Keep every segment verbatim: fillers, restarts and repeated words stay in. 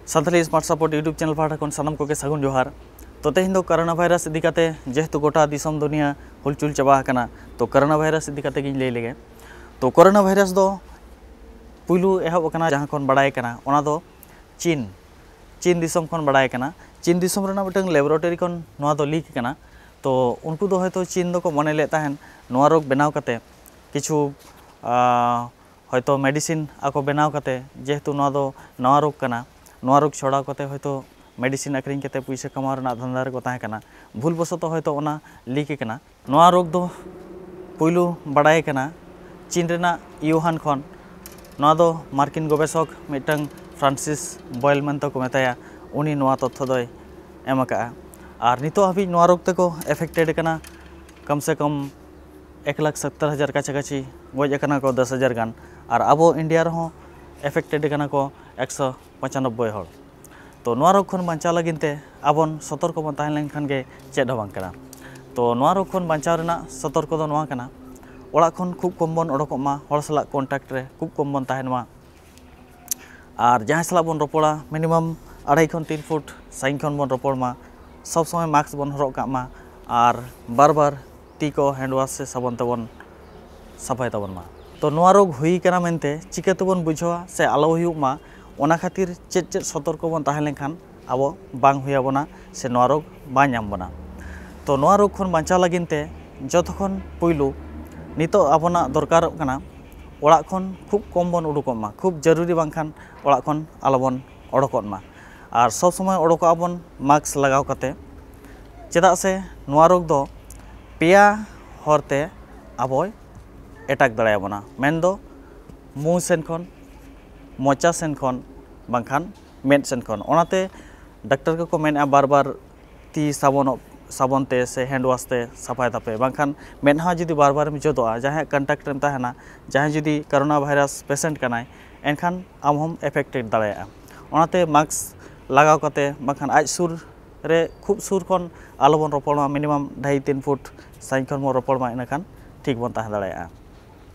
Santali smart support YouTube channel ᱯᱟᱦᱴᱟ ᱠᱷᱚᱱ ᱥᱟᱱᱟᱢ ᱠᱚᱜᱮ ᱥᱟᱹᱜᱩᱱ ᱡᱚᱦᱟᱨ᱾ ᱛᱚ, ᱛᱮᱦᱮᱧ ᱫᱚ ᱠᱳᱨᱳᱱᱟ ᱵᱷᱟᱭᱨᱟᱥ ᱤᱫᱤ ᱠᱟᱛᱮ, ᱡᱮᱦᱮᱛᱩ ᱜᱚᱴᱟ ᱫᱤᱥᱚᱢ ᱫᱩᱱᱤᱭᱟᱹ ᱦᱩᱞᱪᱩᱞ ᱪᱟᱵᱟ ᱟᱠᱟᱱᱟ, ᱛᱚ ᱠᱳᱨᱳᱱᱟ ᱵᱷᱟᱭᱨᱟᱥ ᱤᱫᱤ ᱠᱟᱛᱮ ᱜᱤᱧ ᱞᱟᱹᱭ ᱞᱮᱜᱮ᱾ ᱛᱚ ᱠᱳᱨᱳᱱᱟ ᱵᱷᱟᱭᱨᱟᱥ ᱫᱚ ᱯᱩᱭᱞᱩ ᱮᱦᱚᱵ ᱟᱠᱟᱱᱟ, ᱡᱟᱦᱟᱸ ᱠᱷᱚᱱ ᱵᱟᱲᱟᱭ ᱠᱟᱱᱟ, ᱚᱱᱟ ᱫᱚ ᱪᱤᱱ, ᱪᱤᱱ ᱫᱤᱥᱚᱢ ᱠᱷᱚᱱ ᱵᱟᱲᱟᱭ ᱠᱟᱱᱟ᱾ ᱪᱤᱱ ᱫᱤᱥᱚᱢ ᱨᱮᱱᱟᱜ ᱢᱤᱫᱴᱟᱝ ᱞᱮᱵᱚᱨᱮᱴᱚᱨᱤ ᱠᱷᱚᱱ ᱱᱚᱣᱟ ᱫᱚ ᱞᱤᱠ ᱠᱟᱱᱟ᱾ ᱛᱚ ᱩᱱᱠᱩ ᱫᱚ ᱦᱚᱭᱛᱳ ᱪᱤᱱ ᱫᱚᱠᱚ ᱢᱚᱱᱮ ᱞᱮᱫ ᱛᱟᱦᱮᱱ, ᱱᱚᱣᱟ ᱨᱳᱜᱽ ᱵᱮᱱᱟᱣ ᱠᱟᱛᱮ ᱠᱤᱪᱷᱩ, ᱟᱸ, ᱦᱚᱭᱛᱳ ᱢᱮᱰᱤᱥᱤᱱ ᱟᱠᱚ ᱵᱮᱱᱟᱣ ᱠᱟᱛᱮ, ᱡᱮᱦᱮᱛᱩ ᱱᱚᱣᱟ ᱫᱚ ᱱᱟᱣᱟ ᱨᱳᱜᱽ ᱠᱟᱱᱟ, ᱱᱚᱣᱟ ᱨᱳᱜᱽ ᱪᱷᱚᱲᱟᱣ ᱠᱟᱛᱮ ᱦᱚᱭᱛᱳ ᱢᱮᱰᱤᱥᱤᱱ ᱟᱹᱠᱷᱨᱤᱧ ᱠᱟᱛᱮ ᱯᱩᱭᱥᱟᱹ ᱠᱟᱢᱟᱣ ᱨᱮᱱᱟᱜ ᱫᱷᱟᱱᱫᱟ ᱨᱮᱠᱚ ᱛᱟᱦᱮᱸ ᱠᱟᱱᱟ᱾ ᱵᱷᱩᱞ ᱵᱚᱥᱚᱛᱚ ᱦᱚᱭᱛᱳ ᱚᱱᱟ ᱞᱤᱠ ᱟᱠᱟᱱᱟ᱾ ᱱᱚᱣᱟ ᱨᱳᱜᱽ ᱫᱚ ᱯᱩᱭᱞᱩ ᱵᱟᱲᱟᱭ ᱠᱟᱱᱟ ᱪᱤᱱ ᱨᱮᱱᱟᱜ ᱤᱭᱩᱦᱟᱱ ᱠᱷᱚᱱ᱾ ᱱᱚᱣᱟ ᱫᱚ ᱢᱟᱨᱠᱤᱱ ᱜᱚᱵᱮᱥᱚᱠ ᱢᱤᱫᱴᱟᱝ ᱯᱷᱨᱟᱱᱥᱤᱥ ᱵᱚᱭᱮᱞ ᱢᱮᱱᱛᱮ ᱠᱚ ᱢᱮᱛᱟᱭᱟ, ᱩᱱᱤ ᱱᱚᱣᱟ ᱛᱚᱛᱛᱷᱚ ᱫᱚᱭ ᱮᱢ ᱟᱠᱟᱫᱼᱟ᱾ ᱟᱨ ᱱᱤᱛᱚᱜ ᱦᱟᱹᱵᱤᱡ ᱱᱚᱣᱟ ᱨᱳᱜᱽ ᱛᱮᱠᱚ ᱮᱯᱷᱮᱠᱴᱮᱰ ᱠᱟᱱᱟ ᱠᱚᱢ ᱥᱮ ᱠᱚᱢ ᱮᱠ ᱞᱟᱠᱷ ᱥᱚᱛᱛᱚᱨ ᱦᱟᱡᱟᱨ ᱠᱟᱪᱷᱟ ᱠᱟᱪᱷᱤ, ᱜᱚᱡ ᱟᱠᱟᱱᱟ ᱠᱚ ᱫᱚᱥ ᱦᱟᱡᱟᱨ ᱜᱟᱱ᱾ ᱟᱨ ᱟᱵᱚ ᱤᱱᱰᱤᱭᱟ ᱨᱮᱦᱚᱸ ᱮᱯᱷᱮᱠᱴᱮᱰ ᱠᱟᱱᱟ ᱠᱚ ᱮᱠᱥᱚ ᱯᱚᱸᱪᱟᱱᱚᱵᱵᱳᱭ ᱦᱚᱲ᱾ ᱛᱚ ᱱᱚᱣᱟ ᱨᱳᱜᱽ ᱠᱷᱚᱱ ᱵᱟᱧᱪᱟᱣ ᱞᱟᱹᱜᱤᱫ ᱛᱮ ᱟᱵᱚᱱ ᱥᱚᱛᱚᱨᱠᱚ ᱵᱚᱱ ᱛᱟᱦᱮᱸ ᱞᱮᱱᱠᱷᱟᱱ ᱜᱮ ᱪᱮᱫ ᱦᱚᱸ ᱵᱟᱝ ᱠᱟᱱᱟ᱾ ᱛᱚ ᱱᱚᱣᱟ ᱨᱳᱜᱽ ᱠᱷᱚᱱ ᱵᱟᱧᱪᱟᱣ ᱨᱮᱱᱟᱜ ᱥᱚᱛᱚᱨᱠᱚ ᱫᱚ ᱱᱚᱣᱟ ᱠᱟᱱᱟ, ᱚᱲᱟᱜ ᱠᱷᱚᱱ ᱠᱷᱩᱵ ᱠᱚᱢ ᱵᱚᱱ ᱚᱰᱚᱠᱚᱜ ᱢᱟ, ᱦᱚᱲ ᱥᱟᱞᱟᱜ ᱠᱚᱱᱴᱟᱠᱴ ᱨᱮ ᱠᱷᱩᱵ ᱠᱚᱢ ᱵᱚᱱ ᱛᱟᱦᱮᱱ ᱢᱟ᱾ ᱟᱨ ᱡᱟᱦᱟᱸᱭ ᱥᱟᱞᱟᱜ ᱵᱚᱱ ᱨᱚᱯᱚᱲᱟ, ᱢᱤᱱᱤᱢᱟᱢ ᱟᱲᱟᱭ ᱠᱷᱚᱱ ᱛᱤᱱ ᱯᱷᱩᱴ ᱥᱟᱺᱜᱤᱧ ᱠᱷᱚᱱ ᱵᱚᱱ ᱨᱚᱯᱚᱲ ᱢᱟ᱾ ᱥᱚᱵᱽ ᱥᱚᱢᱚᱭ ᱢᱟᱥᱠ ᱵᱚᱱ ᱦᱚᱨᱚᱜ ᱠᱟᱜ ᱢᱟ᱾ ᱟᱨ ᱵᱟᱨ ᱵᱟᱨ ᱛᱤ ᱠᱚ ᱦᱮᱱᱰ ᱣᱟᱥ ᱥᱮ ᱥᱟᱵᱚᱱ ᱛᱮᱵᱚᱱ ᱥᱟᱯᱷᱟᱭ ᱛᱟᱵᱚᱱ ᱢᱟ᱾ ᱛᱚ ᱱᱚᱣᱟ ᱨᱳᱜᱽ ᱦᱩᱭ ᱠᱟᱱᱟ ᱢᱮᱱᱛᱮ ᱪᱤᱠᱟᱹ ᱛᱮᱵᱚᱱ ᱵᱩᱡᱷᱟᱹᱣᱟ ᱥᱮ ᱟᱞᱚ ᱦᱩᱭᱩᱜ ᱢᱟ, ᱚᱱᱟ ᱠᱷᱟᱹᱛᱤᱨ ᱪᱮᱫ ᱪᱮᱫ ᱥᱚᱛᱚᱨᱠᱚ ᱵᱚᱱ ᱛᱟᱦᱮᱸ ᱞᱮᱱᱠᱷᱟᱱ ᱟᱵᱚ ᱵᱟᱝ ᱦᱩᱭ ᱟᱵᱚᱱᱟ ᱥᱮ ᱱᱚᱣᱟ ᱨᱳᱜᱽ ᱵᱟᱭ ᱧᱟᱢ ᱵᱚᱱᱟ? ᱛᱚ ᱱᱚᱣᱟ ᱨᱳᱜᱽ ᱠᱷᱚᱱ ᱵᱟᱧᱪᱟᱣ ᱞᱟᱹᱜᱤᱫ ᱛᱮ ᱡᱚᱛᱚ ᱠᱷᱚᱱ ᱯᱩᱭᱞᱩ ᱱᱤᱛᱚᱜ ᱟᱵᱚᱱᱟᱜ ᱫᱚᱨᱠᱟᱨᱚᱜ ᱠᱟᱱᱟ, ᱚᱲᱟᱜ ᱠᱷᱚᱱ ᱠᱷᱩᱵ ᱠᱚᱢ ᱵᱚᱱ ᱩᱰᱩᱠᱚᱜ ᱢᱟ, ᱠᱷᱩᱵ ᱡᱟᱹᱨᱩᱨᱤ ᱵᱟᱝᱠᱷᱟᱱ ᱚᱲᱟᱜ ᱠᱷᱚᱱ ᱟᱞᱚᱵᱚᱱ ᱚᱰᱚᱠᱚᱜ ᱢᱟ᱾ ᱟᱨ ᱥᱚᱵᱽ ᱥᱚᱢᱚᱭ ᱚᱰᱚᱠᱚᱜ ᱟᱵᱚᱱ ᱢᱟᱥᱠ ᱞᱟᱜᱟᱣ ᱠᱟᱛᱮ, ᱪᱮᱫᱟᱜ ᱥᱮ ᱱᱚᱣᱟ ᱨᱳᱜᱽ ᱫᱚ ᱯᱮᱭᱟ ᱦᱚᱨᱛᱮ ᱟᱵᱚᱭ ᱮᱴᱟᱠ ᱫᱟᱲᱮᱭᱟᱵᱚᱱᱟ, ᱢᱮᱱᱫᱚ ᱢᱩ ᱥᱮᱱ ᱠᱷᱚᱱ, ᱢᱚᱪᱟ ᱥᱮᱱ ᱠᱷᱚᱱ, ᱵᱟᱝᱠᱷᱟᱱ ᱢᱮᱫ ᱥᱮᱱ ᱠᱷᱚᱱ᱾ ᱚᱱᱟᱛᱮ ᱰᱟᱠᱛᱟᱨ ᱠᱚᱠᱚ ᱢᱮᱱᱮᱫᱼᱟ ᱵᱟᱨ ᱵᱟᱨ ᱛᱤ ᱥᱟᱵᱚᱱᱚᱜ, ᱥᱟᱵᱚᱱ ᱛᱮ ᱥᱮ ᱦᱮᱱᱰ ᱣᱟᱥ ᱛᱮ ᱥᱟᱯᱷᱟᱭ ᱛᱟᱯᱮ, ᱵᱟᱝᱠᱷᱟᱱ ᱢᱮᱫᱦᱟ ᱡᱩᱫᱤ ᱵᱟᱨ ᱵᱟᱨᱮᱢ ᱡᱚᱫᱚᱜᱼᱟ, ᱡᱟᱦᱟᱸᱭᱟᱜ ᱠᱚᱱᱴᱟᱠᱴ ᱨᱮᱢ ᱛᱟᱦᱮᱱᱟ, ᱡᱟᱦᱟᱸᱭ ᱡᱩᱫᱤ ᱠᱳᱨᱳᱱᱟ ᱵᱷᱟᱭᱨᱟᱥ ᱯᱮᱥᱮᱱᱴ ᱠᱟᱱᱟᱭ, ᱮᱱᱠᱷᱟᱱ ᱟᱢ ᱦᱚᱸᱢ ᱮᱯᱷᱮᱠᱴᱮᱰ ᱫᱟᱲᱮᱭᱟᱜᱼᱟ᱾ ᱚᱱᱟᱛᱮ ᱢᱟᱥᱠ ᱞᱟᱜᱟᱣ ᱠᱟᱛᱮ, ᱵᱟᱝᱠᱷᱟᱱ ᱟᱡ ᱥᱩᱨ ᱨᱮ, ᱠᱷᱩᱵ ᱥᱩᱨ ᱠᱷᱚᱱ ᱟᱞᱚᱵᱚᱱ ᱨᱚᱯᱚᱲ ᱢᱟ, ᱢᱤᱱᱤᱢᱟᱢ ᱰᱷᱟᱹᱭ ᱛᱤᱱ ᱯᱷᱩᱴ ᱥᱟᱺᱜᱤᱧ ᱠᱷᱚᱱ ᱵᱚᱱ ᱨᱚᱯᱚᱲ ᱢᱟ, ᱤᱱᱟᱹᱠᱷᱟᱱ ᱴᱷᱤᱠ ᱵᱚᱱ ᱛᱟᱦᱮᱸ ᱫᱟᱲᱮᱭᱟᱜᱼᱟ᱾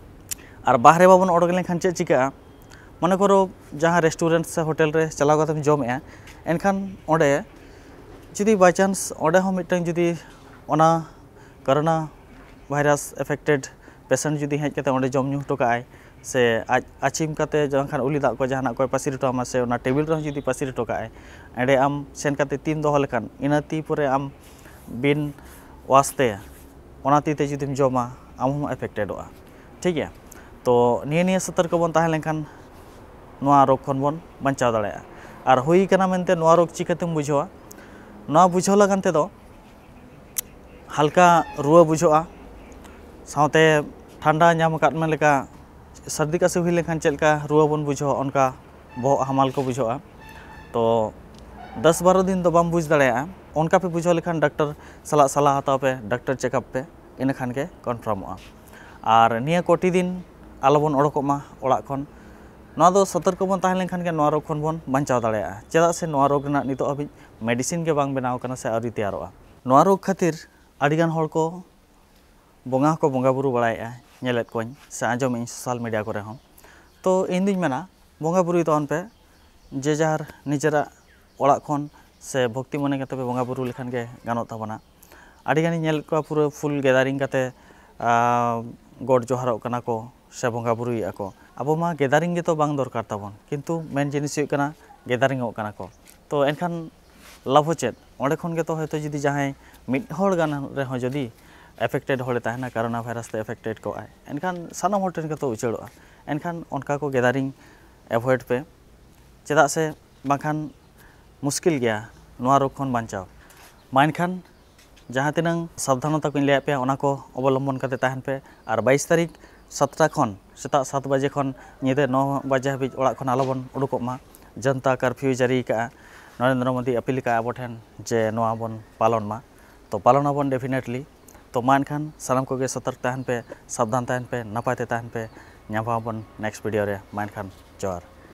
ᱟᱨ ᱵᱟᱦᱨᱮ ᱵᱟᱵᱚᱱ ᱚᱰᱚᱠ ᱞᱮᱱᱠᱷᱟᱱ ᱪᱮᱫ ᱪᱤᱠᱟᱹᱜᱼᱟ? ᱢᱚᱱᱮ ᱠᱚᱨᱚ ᱡᱟᱦᱟᱸ ᱨᱮᱥᱴᱩᱨᱮᱱᱴ ᱥᱮ ᱦᱳᱴᱮᱞ ᱨᱮ ᱪᱟᱞᱟᱣ ᱠᱟᱛᱮᱢ ᱡᱚᱢᱮᱜᱼᱟ, ᱮᱱᱠᱷᱟᱱ ᱚᱸᱰᱮ ᱡᱩᱫᱤ by chance ᱚᱸᱰᱮ ᱦᱚᱸ ᱢᱤᱫᱴᱟᱝ ᱡᱩᱫᱤ ᱚᱱᱟ ᱠᱳᱨᱳᱱᱟ ᱵᱷᱟᱭᱨᱟᱥ ᱮᱯᱷᱮᱠᱴᱮᱰ ᱯᱮᱥᱮᱱᱴ ᱡᱩᱫᱤ ᱦᱮᱡ ᱠᱟᱛᱮ ᱚᱸᱰᱮ ᱡᱚᱢ ᱧᱩ ᱦᱚᱴᱚ ᱠᱟᱜᱼᱟᱭ, ᱥᱮ ᱟᱡ ᱟᱹᱪᱷᱤᱢ ᱠᱟᱛᱮ ᱡᱟᱦᱟᱸ ᱠᱷᱟᱱ ᱩᱞᱤ ᱫᱟᱜ ᱠᱚ ᱡᱟᱦᱟᱱᱟᱜ ᱠᱚᱭ ᱯᱟᱹᱥᱤᱨ ᱦᱚᱴᱚ ᱟᱢᱟ, ᱥᱮ ᱚᱱᱟ ᱴᱮᱵᱤᱞ ᱨᱮᱦᱚᱸ ᱡᱩᱫᱤ ᱯᱟᱹᱥᱤᱨ ᱦᱚᱴᱚ ᱠᱟᱜᱼᱟᱭ, ᱮᱸᱰᱮ ᱟᱢ ᱥᱮᱱ ᱠᱟᱛᱮ ᱛᱤᱢ ᱫᱚᱦᱚ ᱞᱮᱠᱷᱟᱱ, ᱤᱱᱟᱹ ᱛᱤ ᱯᱚᱨᱮ ᱟᱢ ᱵᱤᱱ ᱣᱟᱥ ᱛᱮ ᱚᱱᱟ ᱛᱤ ᱛᱮ ᱡᱩᱫᱤᱢ ᱡᱚᱢᱟ, ᱟᱢ ᱦᱚᱸᱢ ᱮᱯᱷᱮᱠᱴᱮᱰᱚᱜᱼᱟ᱾ ᱴᱷᱤᱠ ᱜᱮᱭᱟ? ᱛᱚ ᱱᱤᱭᱟᱹ ᱱᱤᱭᱟᱹ ᱥᱚᱛᱚᱨᱠᱚ ᱵᱚᱱ ᱛᱟᱦᱮᱸ ᱞᱮᱱᱠᱷᱟᱱ ᱱᱚᱣᱟ ᱨᱳᱜᱽ ᱠᱷᱚᱱ ᱵᱚᱱ ᱵᱟᱧᱪᱟᱣ ᱫᱟᱲᱮᱭᱟᱜᱼᱟ᱾ ᱟᱨ ᱦᱩᱭ ᱠᱟᱱᱟ ᱢᱮᱱᱛᱮ ᱱᱚᱣᱟ ᱨᱳᱜᱽ ᱪᱤᱠᱟᱹᱛᱮᱢ ᱵᱩᱡᱷᱟᱹᱣᱟ? ᱱᱚᱣᱟ ᱵᱩᱡᱷᱟᱹᱣ ᱞᱟᱹᱜᱤᱫ ᱛᱮᱫᱚ ᱦᱟᱞᱠᱟ ᱨᱩᱣᱟᱹ ᱵᱩᱡᱷᱟᱹᱜᱼᱟ, ᱥᱟᱶᱛᱮ ᱴᱷᱟᱱᱰᱟ ᱧᱟᱢ ᱟᱠᱟᱫ ᱢᱮ ᱞᱮᱠᱟ, ᱥᱟᱹᱨᱫᱤ ᱠᱟᱥᱮ ᱦᱩᱭ ᱞᱮᱱᱠᱷᱟᱱ ᱪᱮᱫ ᱞᱮᱠᱟ ᱨᱩᱣᱟᱹ ᱵᱚᱱ ᱵᱩᱡᱷᱟᱹᱣᱟ, ᱚᱱᱠᱟ ᱵᱚᱦᱚᱜ ᱦᱟᱢᱟᱞ ᱠᱚ ᱵᱩᱡᱷᱟᱹᱜᱼᱟ᱾ ᱛᱚ ᱫᱚᱥ ᱵᱟᱨᱚ ᱫᱤᱱ ᱫᱚ ᱵᱟᱢ ᱵᱩᱡᱽ ᱫᱟᱲᱮᱭᱟᱜᱼᱟ, ᱚᱱᱠᱟ ᱯᱮ ᱵᱩᱡᱷᱟᱹᱣ ᱞᱮᱠᱷᱟᱱ ᱰᱟᱠᱛᱟᱨ ᱥᱟᱞᱟᱜ ᱥᱟᱞᱟ ᱦᱟᱛᱟᱣ ᱯᱮ, ᱰᱟᱠᱛᱟᱨ ᱪᱮᱠᱟᱯ ᱯᱮ, ᱤᱱᱟᱹ ᱠᱷᱟᱱ ᱜᱮ ᱠᱚᱱᱯᱷᱟᱨᱢᱚᱜᱼᱟ᱾ ᱟᱨ ᱱᱤᱭᱟᱹ ᱠᱚᱴᱤ ᱫᱤᱱ ᱟᱞᱚᱵᱚᱱ ᱚᱰᱚᱠᱚᱜ ᱢᱟ ᱚᱲᱟᱜ ᱠᱷᱚᱱ᱾ ᱱᱚᱣᱟ ᱫᱚ ᱥᱚᱛᱚᱨᱠᱚ ᱵᱚᱱ ᱛᱟᱦᱮᱸ ᱞᱮᱱᱠᱷᱟᱱ ᱜᱮ ᱱᱚᱣᱟ ᱨᱳᱜᱽ ᱠᱷᱚᱱ ᱵᱚᱱ ᱵᱟᱧᱪᱟᱣ ᱫᱟᱲᱮᱭᱟᱜᱼᱟ᱾ ᱪᱮᱫᱟᱜ ᱥᱮ ᱱᱚᱣᱟ ᱨᱳᱜᱽ ᱨᱮᱱᱟᱜ ᱱᱤᱛᱚᱜ ᱦᱟᱹᱵᱤᱡ ᱢᱮᱰᱤᱥᱤᱱ ᱜᱮ ᱵᱟᱝ ᱵᱮᱱᱟᱣ ᱠᱟᱱᱟ ᱥᱮ ᱟᱹᱣᱨᱤ ᱛᱮᱭᱟᱨᱚᱜᱼᱟ᱾ ᱱᱚᱣᱟ ᱨᱳᱜᱽ ᱠᱷᱟᱹᱛᱤᱨ ᱟᱹᱰᱤᱜᱟᱱ ᱦᱚᱲ ᱠᱚ ᱵᱚᱸᱜᱟ ᱦᱚᱸᱠᱚ ᱵᱚᱸᱜᱟ ᱵᱩᱨᱩ ᱵᱟᱲᱟᱭᱮᱫᱼᱟ, ᱧᱮᱞᱮᱫ ᱠᱚᱣᱟᱹᱧ ᱥᱮ ᱟᱸᱡᱚᱢᱮᱫ ᱟᱹᱧ ᱥᱳᱥᱟᱞ ᱢᱤᱰᱤᱭᱟ ᱠᱚᱨᱮ ᱦᱚᱸ᱾ ᱛᱚ ᱤᱧ ᱫᱩᱧ ᱢᱮᱱᱟ, ᱵᱚᱸᱜᱟ ᱵᱩᱨᱩᱭ ᱛᱟᱵᱚᱱ ᱯᱮ, ᱡᱮ ᱡᱟᱦᱟᱨ ᱱᱤᱡᱮᱨᱟᱜ ᱚᱲᱟᱜ ᱠᱷᱚᱱ ᱥᱮ ᱵᱷᱚᱠᱛᱤ ᱢᱚᱱᱮ ᱠᱟᱛᱮ ᱯᱮ ᱵᱚᱸᱜᱟ ᱵᱩᱨᱩ ᱞᱮᱠᱷᱟᱱ ᱜᱮ ᱜᱟᱱᱚᱜ ᱛᱟᱵᱚᱱᱟ᱾ ᱟᱹᱰᱤ ᱜᱟᱱᱤᱧ ᱧᱮᱞᱮᱫ ᱠᱚᱣᱟ ᱯᱩᱨᱟᱹ ᱯᱷᱩᱞ ᱜᱮᱫᱟᱨᱤᱝ ᱠᱟᱛᱮ, ᱟᱸ, ᱜᱚᱰ ᱡᱚᱦᱟᱨᱚᱜ ᱠᱟᱱᱟ ᱠᱚ ᱥᱮ ᱵᱚᱸᱜᱟ ᱵᱩᱨᱩᱭᱮᱫᱼᱟ ᱠᱚ᱾ ᱟᱵᱚ ᱢᱟ ᱜᱮᱫᱟᱨᱤᱝ ᱜᱮᱛᱚ ᱵᱟᱝ ᱫᱚᱨᱠᱟᱨ ᱛᱟᱵᱚᱱ, ᱠᱤᱱᱛᱩ ᱢᱮᱱ ᱡᱤᱱᱤᱥ ᱦᱩᱭᱩᱜ ᱠᱟᱱᱟ ᱜᱮᱫᱟᱨᱤᱝᱚᱜ ᱠᱟᱱᱟ ᱠᱚ᱾ ᱛᱚ ᱮᱱᱠᱷᱟᱱ ᱞᱟᱵᱷ ᱦᱚᱸ ᱪᱮᱫ? ᱚᱸᱰᱮ ᱠᱷᱚᱱ ᱜᱮᱛᱚ ᱦᱚᱭᱛᱳ ᱡᱩᱫᱤ ᱡᱟᱦᱟᱸᱭ ᱢᱤᱫ ᱦᱚᱲ ᱜᱟᱱ ᱨᱮᱦᱚᱸ ᱡᱩᱫᱤ ᱮᱯᱷᱮᱠᱴᱮᱰ ᱦᱚᱲᱮ ᱛᱟᱦᱮᱱᱟ, ᱠᱟᱨᱳᱱᱟ ᱵᱷᱟᱭᱨᱟᱥ ᱛᱮ ᱮᱯᱷᱮᱠᱴᱮᱰ ᱠᱚᱜᱼᱟᱭ, ᱮᱱᱠᱷᱟᱱ ᱥᱟᱱᱟᱢ ᱦᱚᱲ ᱴᱷᱮᱱ ᱜᱮᱛᱚ ᱩᱪᱟᱹᱲᱚᱜᱼᱟ᱾ ᱮᱱᱠᱷᱟᱱ ᱚᱱᱠᱟ ᱠᱚ ᱜᱮᱫᱟᱨᱤᱝ ᱮᱵᱷᱚᱭᱮᱰ ᱯᱮ, ᱪᱮᱫᱟᱜ ᱥᱮ ᱵᱟᱝᱠᱷᱟᱱ ᱢᱩᱥᱠᱤᱞ ᱜᱮᱭᱟ ᱱᱚᱣᱟ ᱨᱳᱜᱽ ᱠᱷᱚᱱ ᱵᱟᱧᱪᱟᱣ᱾ ᱢᱟ ᱮᱱᱠᱷᱟᱱ ᱡᱟᱦᱟᱸ ᱛᱤᱱᱟᱹᱝ ᱥᱟᱵᱫᱷᱟᱱᱚᱛᱟ ᱠᱚᱧ ᱞᱟᱹᱭᱟᱫ ᱯᱮᱭᱟ, ᱚᱱᱟ ᱠᱚ ᱚᱵᱚᱞᱚᱢᱵᱚᱱ ᱠᱟᱛᱮ ᱛᱟᱦᱮᱱ ᱯᱮ᱾ ᱟᱨ ᱵᱟᱭᱤᱥ ᱛᱟᱹᱨᱤᱠᱷ ᱥᱟᱛᱴᱟ ᱠᱷᱚᱱ, ᱥᱮᱛᱟᱜ ᱥᱟᱛ ᱵᱟᱡᱮ ᱠᱷᱚᱱ ᱧᱤᱫᱟᱹ ᱱᱚ ᱵᱟᱡᱮ ᱦᱟᱹᱵᱤᱡ ᱚᱲᱟᱜ ᱠᱷᱚᱱ ᱟᱞᱚᱵᱚᱱ ᱩᱰᱩᱠᱚᱜ ᱢᱟ᱾ ᱡᱚᱱᱛᱟ ᱠᱟᱨᱯᱷᱤᱭᱩ ᱡᱟᱹᱨᱤ ᱟᱠᱟᱫᱼᱟ, ᱱᱚᱨᱮᱱᱫᱨᱚ ᱢᱳᱫᱤ ᱟᱹᱯᱤᱞ ᱟᱠᱟᱫᱼᱟ ᱟᱵᱚ ᱴᱷᱮᱱ ᱡᱮ ᱱᱚᱣᱟ ᱵᱚᱱ ᱯᱟᱞᱚᱱ ᱢᱟ᱾ ᱛᱚ ᱯᱟᱞᱚᱱ ᱟᱵᱚᱱ ᱰᱮᱯᱷᱤᱱᱮᱴᱞᱤ᱾ ᱛᱚ ᱢᱟ ᱮᱱᱠᱷᱟᱱ ᱥᱟᱱᱟᱢ ᱠᱚᱜᱮ ᱥᱚᱛᱚᱨᱠ ᱛᱟᱦᱮᱱ ᱯᱮ, ᱥᱟᱵᱫᱷᱟᱱ ᱛᱟᱦᱮᱱ ᱯᱮ, ᱱᱟᱯᱟᱭ ᱛᱮ ᱛᱟᱦᱮᱱ ᱯᱮ᱾ ᱧᱟᱯᱟᱢ ᱟᱵᱚᱱ ᱱᱮᱠᱥᱴ ᱵᱷᱤᱰᱤᱭᱳ ᱨᱮ᱾ ᱢᱟ ᱮᱱᱠᱷᱟᱱ ᱡᱚᱦᱟᱨ᱾